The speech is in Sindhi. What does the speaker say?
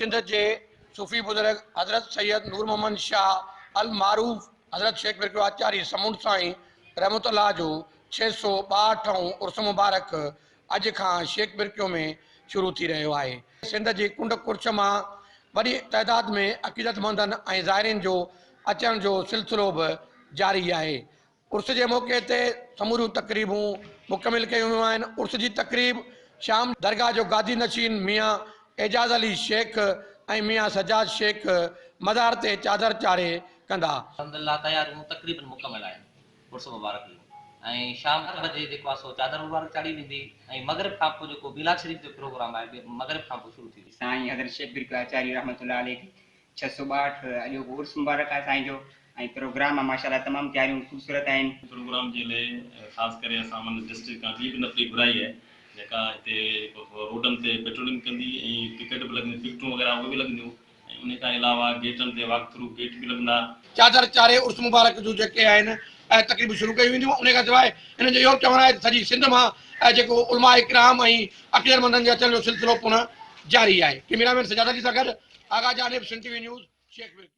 سنڌ جي صوفي بزرگ حضرت سيد نور محمد شاهه المعروف حضرت شيخ برڪيو آچاري سمونڊ سائين رحمة الله جو 662 هون عرس مبارڪ اڄ کان شيخ برڪيو ۾ شروع ٿي رهيو آهي. سنڌ جي ڪنڊ ڪڙڇ مان وڏي تعداد ۾ عقيدتمندن ۽ زائرين جو اچڻ جو سلسلو به جاري آهي. عرس جي موقعي تي سموريون تقريبون مڪمل ڪيون ويون آهن. عرس جي تقريب شام درگاهه جو گادي نشين ميان اعجاز علي شيخ ۽ ميان سجاد شيخ مزار تي چادر چاڙهي ڪندا. الحمدلله تياريون تقريبن مڪمل آهن عرس مبارڪ جون ۽ شام 8 بجي جيڪو آهي سو چادر مبارڪ چاڙهي ويندي ۽ مغرب کان پوء جيڪو ميلاد شريف جو پروگرام آهي مغرب کان پوء شروع ٿي ويندو. سائين حضرت شيخ برڪيو آچاري رحمة الله عليه کي 662 اڄوڪو عرس مبارڪ آهي سائين جو ۽ پروگرام آهي ماشاءالله تمام تياريون خوبصورت آهن. پروگرام جي لئي خاص ڪري اسان من ڊسٽرڪٽ کان ٻي به نفري گهرائي آهي جيڪا هتي روڊن تي پيٽرولنگ ڪندي ۽ پڪيٽ به لڳنديون پڪٽون وغيره اهي به لڳنديون ۽ انهي کان علاوه گيٽن تي واڪ ٿرو گيٽ به لڳندا. چادر چاڙهي عرس مبارڪ جون جيڪي آهن اهي تقريبون شروع ڪيون وينديون انهي کان سواء انهن جو اهو به چوڻ آهي ته سڄي سنڌ مان جيڪو علماء ڪرام ۽ عقيدتمندن جي اچڻ جو سلسلو پڻ جاري آهي. ڪئميرا مين سجاد علي سان گڏ Agha Janib, Sindh T V news, Sheikh Birkio.